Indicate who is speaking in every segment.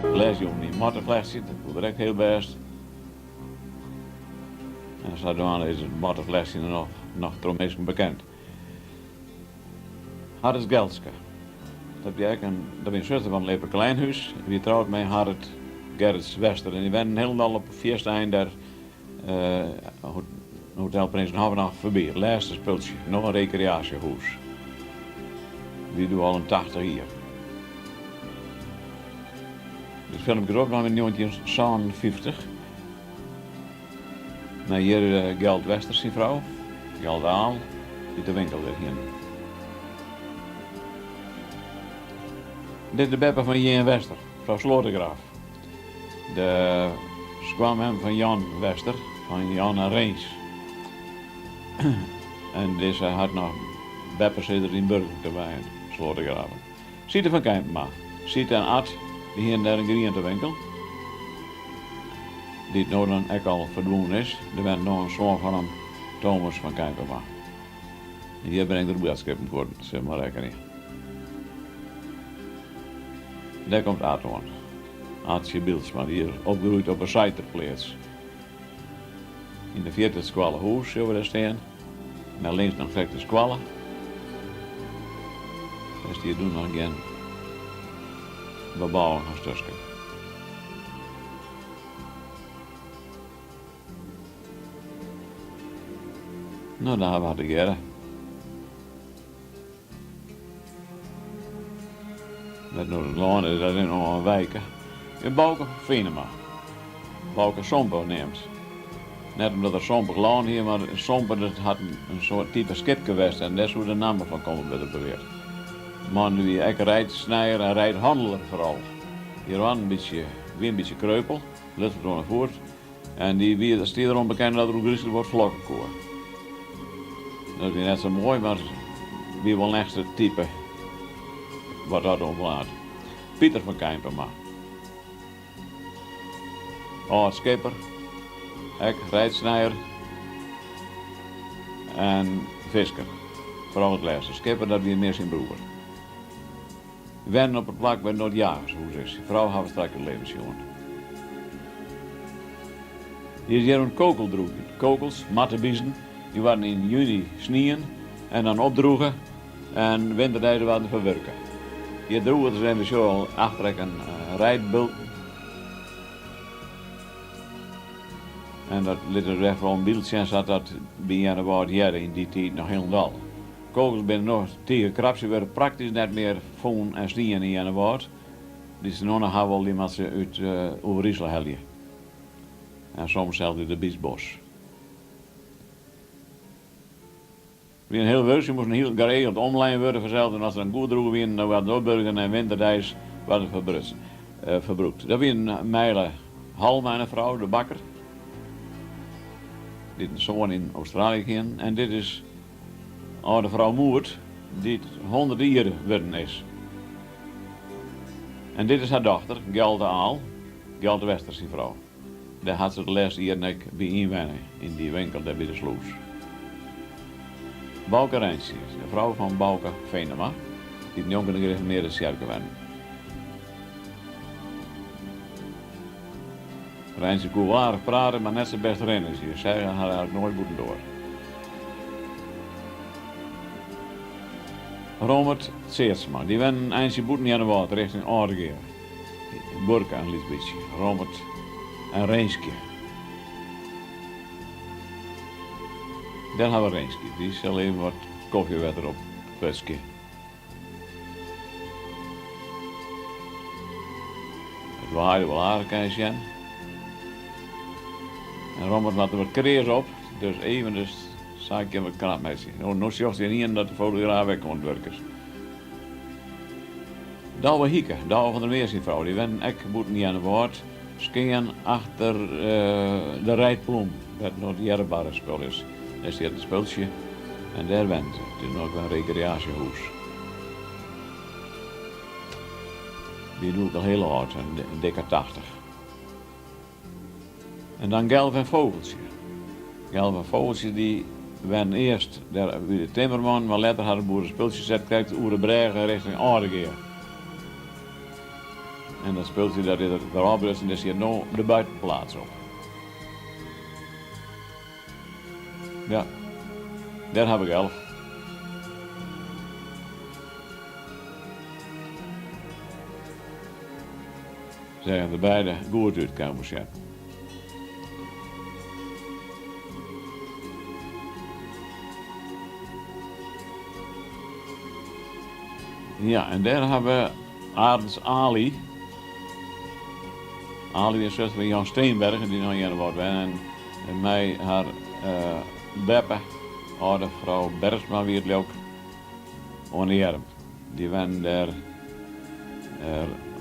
Speaker 1: Lêsjûn yn matte flechtsje, dat koe er ek hiel bêst. En sadwaande is it matteflechtsjen noch, noch troch minsken bekend. Harrit Gelske, dat wie ek in, dat wie in suster fan Lepe Kleinhuis, wie troud mei Harrit Gerrits Wester en dy wennen hielendal op it fierste ein der Hotel Prinsenhof noch foarby, it lêste spultsje, noch in rekreaasjehûs. Wie doe al in 80 jier. Dit filmke is opnommen yn 1957. Mei hjir Gjalt Wester syn frou, Gjalt Aal, dy't de winkel dêr hienen. Dit is de beppe fan Jeen Wester, frou Slotegraaf. De skoanmem fan Jan Wester, fan Jan en Rins. En dizze hat noch beppesizzer yn Burgum te wenjen, Slotegraven. Siete fan Keimpema, Siete en Ad, dy hienen dêr in grientewinkel, dy't no dan ek al ferdwûn is. Der wennet no in soan fan him, Thomas fan Keimpema. En hjir bringt er boadskippen fuort, sil mar rekkenje. Dêr komt Ad oan. Atsje Bylsma, dy is opgroeid op 'e Saiterpleats. Yn de fierte it skoallehûs sjogge we dêr stean. Mei links noch krekt de skoalle. Dêr stie doe noch gjin bebouwing as tusken. No, dan hawwe we har tegearre. Net no it lân is, dat is noch in wijke. In Bauke Venema. Bauke Sompe neamd. Net omdat er sompich lân hie, mar sompe dat hat in soart type skipke west en dêr soe de namme fan komme wurdt der beweard. De man wie ek reidsnijer en reidhanneler foaral. Hy waard in bytsje, wie in bytsje kreupel, luts it oan 'e foet en dy wie, stie derom bekend dat er oergryslik wat flokke koe. Dat wie net sa moai, mar wie wol in echte type wat dat oanbelanget. Pieter van Keimpema. Âld skipper, ek reidsnijer en fisker. Foaral it lêste. Skipper, dat wie mear syn broer. Wennen op it plak wêr't no it jagershûs is. Syn frou hawwe straks it leven sjoen. Hy is hjir oan it kokeldroegjen. Kokels, mattebizen, dy waarden yn juny snien en dan opdroege en winterdeis waarden se ferwurke. Hjir droegen se en we sjogge al achter ek in reidbulten. En dat lit dus echt wol in byld sjen sa't dat by Earnewâld hearde yn dy tiid noch hielendal. Kokels binne no tige krap, se wurde praktysk net mear fûn en snien yn Earnewâld. Dy't se no noch hawwe wol, dy moatte se út Oerisel helje. En soms sels út de Biesbosch. It wie in hiel wurk, se moasten hiel geregeld omlein wurde fansels en as se dan goed droech wienen, dan waarden se opburgen en winterdeis waarden se ferbrutsen, ferbrûkt. Dat wie in Meile Halma en in frou, de bakker, dy't in soan yn Australië hienen. En dit is âlde frou Moert, dy't 100 jier wurden is. En dit is har dochter, Gjelte Aal, Gjelte Wester syn frou. Dêr hat se de lêste jierren ek by ynwenne, yn dy winkel dêr by de slûs. Bauke Reintsje, de frou fan Bauke Venema, dy't njonken de gereformearde tsjerke wenne. Reintsje koe wol aardich prate, mar net sa bêst rinne. Se seagen har eigentlik noait bûtendoar. Romert Tseartsma, dy wenne in eintsje bûten Earnewâld rjochting Aldegea. Buorke in lyts bytsje. Romert en Rinskje. Dêr hawwe we Rinskje. Dy sil even wat kofjewetter opfetskje. It waaide wol aardich, kin je sjen. En Rommert moat der wat kreas op, dus even de saak kin wat knap meitsje. No, no sjochst ynienen dat de fotograaf ek oan it wurk is. Douwe Hieke, Douwe van der Meer syn frou, dy wennen ek bûten Earnewâld, skean achter de Reidplûm, wêr't no it earrebarrespul is. Dêr stiet in spultsje en dêr wennen se. It is no ek wer in rekreaasjehûs. Wie doe ek al hiel âld, in dikke 80. En dan Gelf en Vogeltje. Gelf en Vogeltje dy wennen earst dêr by de timmerman, mar letter ha de boerespultsje set krekt oer de brêge rjochting Aldegea. En dat spultsje dat is der wer ôfbrutsen, dêr stiet no de buitenplaats op. Ja, dêr haw ik elf. Seagen der beide goed út, kin ik wol sjen. Ja, en dêr ha we Arends Ali. Ali wie in suster fan Jan Steenbergen, dy't noch yn Earnewâld wenne. En mei har beppe, âlde frou Bergsma wie it leau 'k, oan de earm. Dy wennen dêr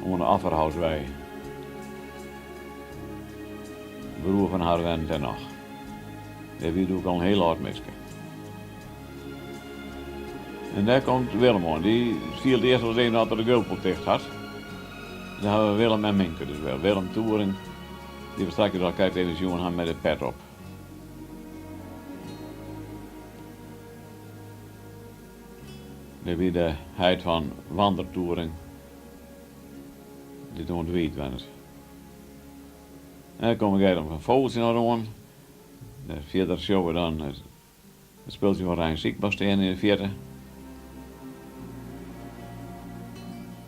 Speaker 1: oan de Offerhauswei. De broer fan har wennet dêr noch. Dêr wie doe ek al in hiel âld minske. En dêr komt Willem oan. Dy fielt earst wolris even oft er de gulpel ticht hat. Dêr hawwe we Willem en Minke dus wer. Willem Toering, dy't we straks al krekt even sjoen ha mei de pet op. Dêr wie de heit fan Wander Toering, dy't oan it Wiid wennet. En dêr komme Germ van Vogeltje noch oan. Dêr fierder sjogge we dan it spultsje fan Rein Siekma stean yn de fierte.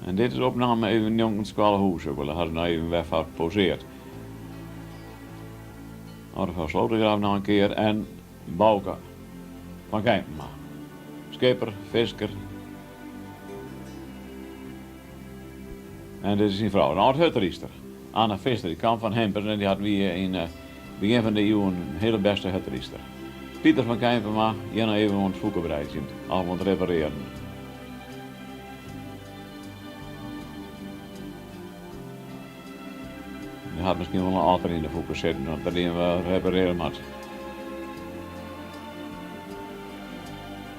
Speaker 1: En dit is opnaam even njonken it skoallehûs, dêr ha se noch even wer foar poseard. Âlde frou Slotegraaf noch in kear en Bauke fan Keimpema, skipper, fisker. En dit is syn frou, in âld-hurdrydster, Anna Visser. Dy kaam fan Himpen en dy hat wie yn it begjin fan de iuw in hiele bêste hurdrydster. Pieter fan Keimpema, hjir noch even oan it fûkebreitsjen of oan it reparearen. Der hat miskien wol in otter yn de fûke sitten, want dat ien wel reparearre moat.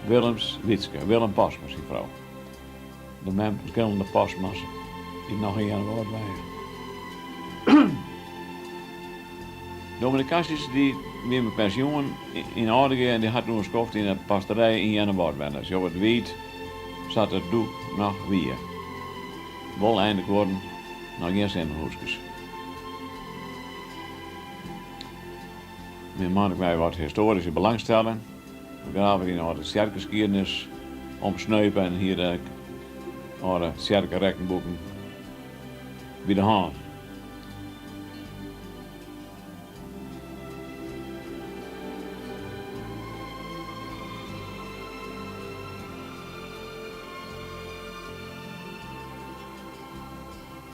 Speaker 1: Willems Wietske, Willem Postma syn frou. De mem ferskillende Postma's dy't noch yn Earnewâld wenje. Dominee Kassius dy wie mei pensjoen yn Aldegea en dy hat doe in skoft yn 'e pastorij yn Earnewâld wenne. Sjoch it wiid sa't it doe noch wie. Wol eindekuorren, noch gjin simmerhûskes. Myn man mei wat histoaryske belangstelling. We grave yn âlde tsjerkeskiednis omsneupe en hie de âlde tsjerkerekkenboeken by de hân.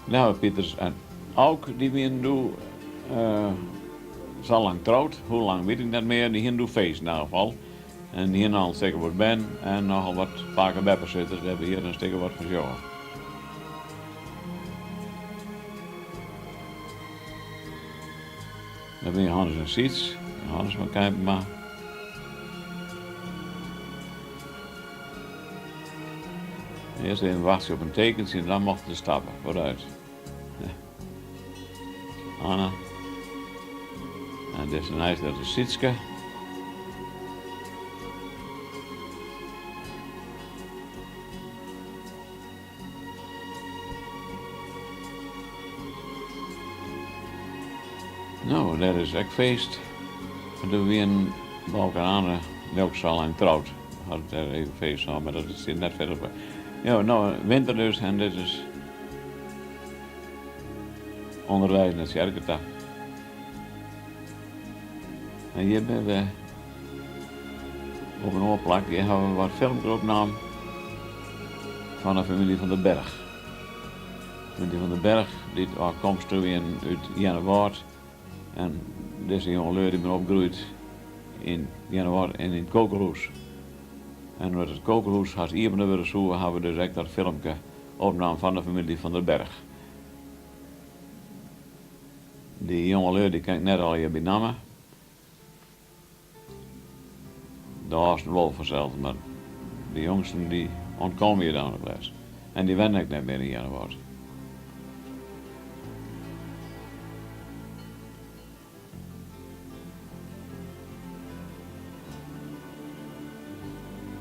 Speaker 1: Douwe Pieters en Auk dy wienen doe sa lang troud, hoe lang wit ik net mear, dy hienen doe feest yn elk gefal. En dy hienen al in stik of wat bern en nochal wat pake en beppesitters, dêr't we hjir in stik of wat fan sjogge. Dat binne Johannes en Syts, Johannes fan Keimpema. Earst even wachtsje op in tekentsje en dan mochten se stappen. Vooruit. Anna. En dit is nijs, dat is Sytske. No, dêr is ek feest. Want doe wienen Bauke en Anne leau 'k sa lang troud. Hat it dêr even feest hân, mar dat stiet net verder op. Ja, no winter dus en dit is ûnderweis nei tsjerke ta. En hjir binne we op in oar plak. Hjir hawwe we wat filmkes opnaam fan de famylje Van der Berg. Famylje Van der Berg, dy't ôfkomstich wienen út Earnewâld. En dizze jongelju dy binne opgroeid yn Earnewâld en yn it Kokelhûs. En omdat it Kokelhûs hast iepene wurde soe, hawwe we dus ek dat filmke opnaam fan de famylje Van der Berg. Dy jongelju dy ken ik net allegear by namme. De âldsten wol fansels, mar de jongsten dy ûntkomme je dan op les. En dy wennen ek net mear yn Earnewâld.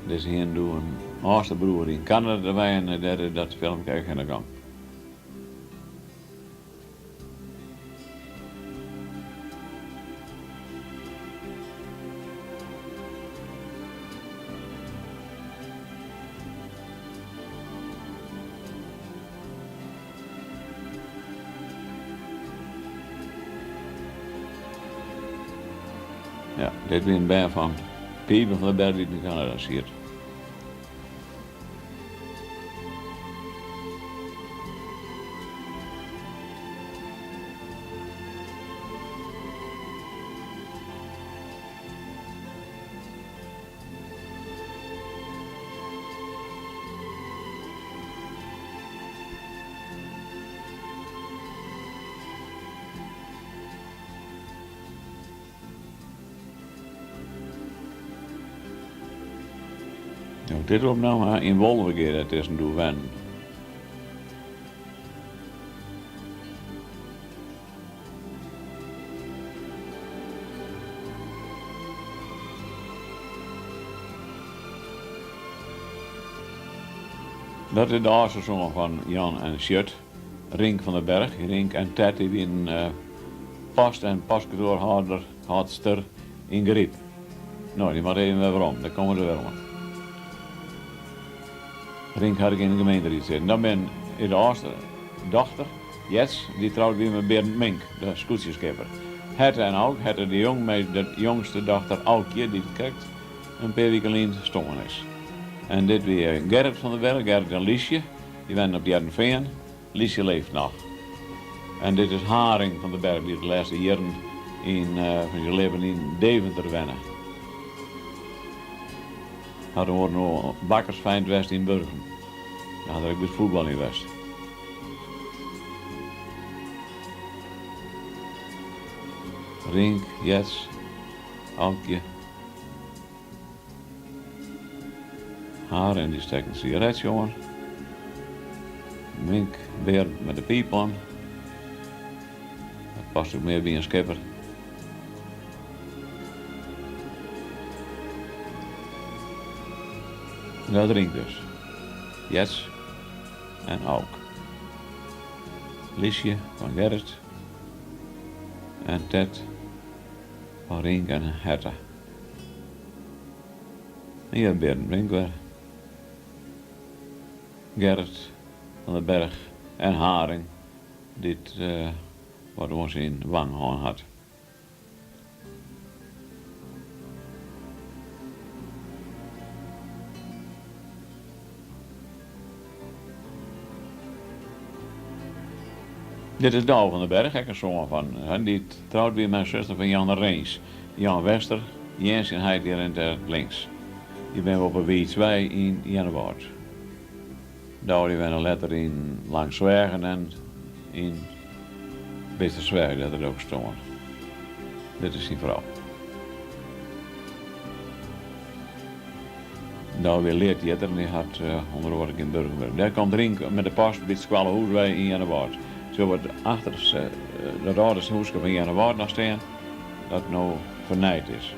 Speaker 1: Dizze hienen doe in âldste broer yn Kanada wenjen en dêr is dat filmke ek hinne gong. Ja, dit wienen bern fan Piebe van der Berg dy't yn Kanada siet. No, dit opnaam ha yn Wolvegea dat is doe wennen. Dat is de âldste soan fan Jan en Sjut, Rink van der Berg. Rink en Ted dy wienen post en postkantoarhâlder, hâldster yn Garyp. No, dy moat even wer werom, dêr komme se wer oan. Rink hat ek yn de gemeenteried sitten. Dan bin is de âldste dochter, Jets, dy't troud wie mei Berend Mink, de skûtsjeskipper. Hette en Auk, Hette de Jong mei de jongste dochter Aukje, dy't krekt in pear wiken lyn stoarn is. En dit wie Gerrit van der Berg, Gerrit en Liesje, dy wennen op It Hearrenfean. Liesje leeft noch. En dit is Haring van der Berg, dy't de lêste jierren yn fan syn libben yn Deventer wenne. Hat oaren no bakkersfeint west yn Burgum. Dêr hat er ek by it fuotbal yn west. Rink, Jets, Aukje. Haring dy stekt in sigaretsje oan. Mink Berend mei de piip oan. Dat past ek mear by in skipper. Dat Rink dus. Jets en Auk. Liesje fan Gerrit en Ted fan Rink en Herta. En hjir Berend Mink wer. Gerrit van der Berg en Haring dy't wat oan syn wang hân hat. Dit is Douwe van der Berg, ek in soan fan him, dy't troud wie mei in suster fan Jan Reens. Jan Wester, Jens syn heit, dy rint dêr links. Dy binne we op 'e Wiidswei yn Earnewâld. Douwe dy wenne letter yn Langsweagen en yn Beetstersweach, dêr't er ook stoarn. Dit is syn frou. Douwe wie leadjitter en dy hat ûnder oare ek yn Burgum wurke. Dêr komt Rink mei de post by it skoallehûs wei yn Earnewâld. Sjoch wat achter dat âlde hûske fan Earnewâld noch stean, dat no fernijd is.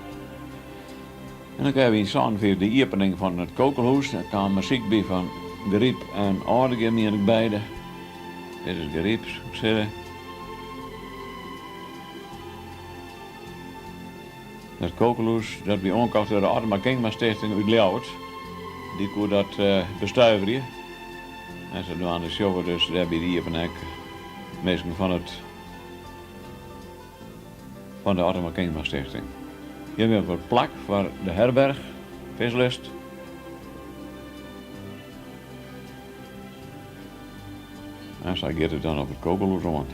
Speaker 1: En dan krije we yn 47 de iepening fan it Kokelhûs. Dêr kaam muzyk by fan Garyp en Aldegea, mien ik beide. Dit is Garyp, soe ik sizze. Dat Kokelhûs dat wie oankocht troch de Ottema Kingma Stichting út Ljouwert. Dy koe dat bestuiverje. En sadwaande sjogge we dus dêr by de iepening ek minsken fan it fan de Ottema Kingma Stichting. Hjir binne we op it plak foar de herberch Vislust. En sa giet it dan op it Kokelhûs oan.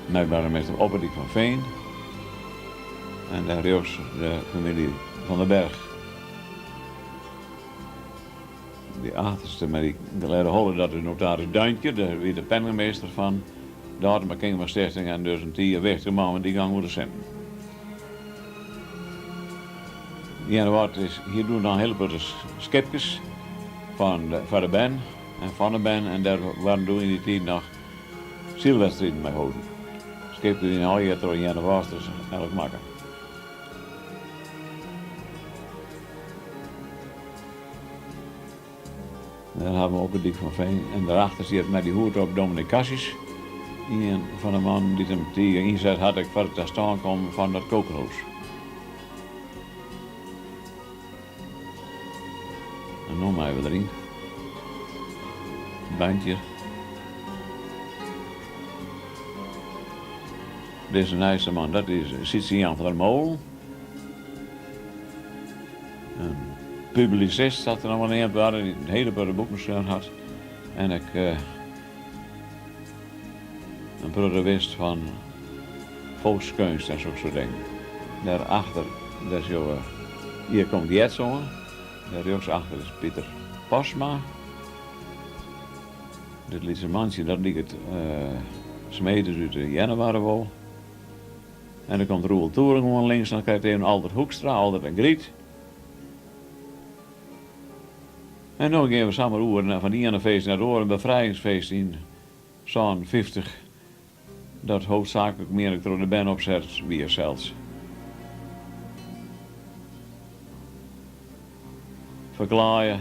Speaker 1: Nei boargemaster Oppedijk van Veen en dêr rjochts de famylje Van der Berg. Dy achterste mei dy glêde holle, dat is notaris Duintje, dat wie de penningmeester fan de Ottema Kingma Stichting en dus in tige wichtige man, want dy gong oer de sinten. Earnewâld is hie doe noch in hiele protte skipkes fan de, foar de bern en fan de bern en dêr waarden doe yn dy tiid noch sylwedstriden mei holden. Skipkes wiene allegear troch Earnewâldsters elk makke. Dêr hawwe we Oppedijk van Veen en dêrachter siet mei dy hoed op dominee Cassius, ien fan de mannen dy't him tige ynset hat ek foar it ta stân kommen fan dat kokelhûs. En no meie we deryn. Duintje. Dizze nijste man, dat is Sytse Jan van der Molen. In publisist, sa't er noch wol neamd waard, dy't in hiele protte boeken skreaun hat. En ek in protte wist fan folkskeunst en sokke soart dingen. Dêrachter, dêr sjogge we, hjir komt Jets oan. Dêr rjochts achter is Pieter Postma. Dit lytse mantsje, dat liket Smedes út de Earnewâlder wol. En der komt Roel Toering oan links, dan krijt even Aldert Hoekstra, Aldert en Gryt. En no gean we samar oer fan it iene feest nei it oare, in befrijingsfeest yn 57, dat hoofdsaaklik mien ik troch de bern opset wie sels. Ferklaaie.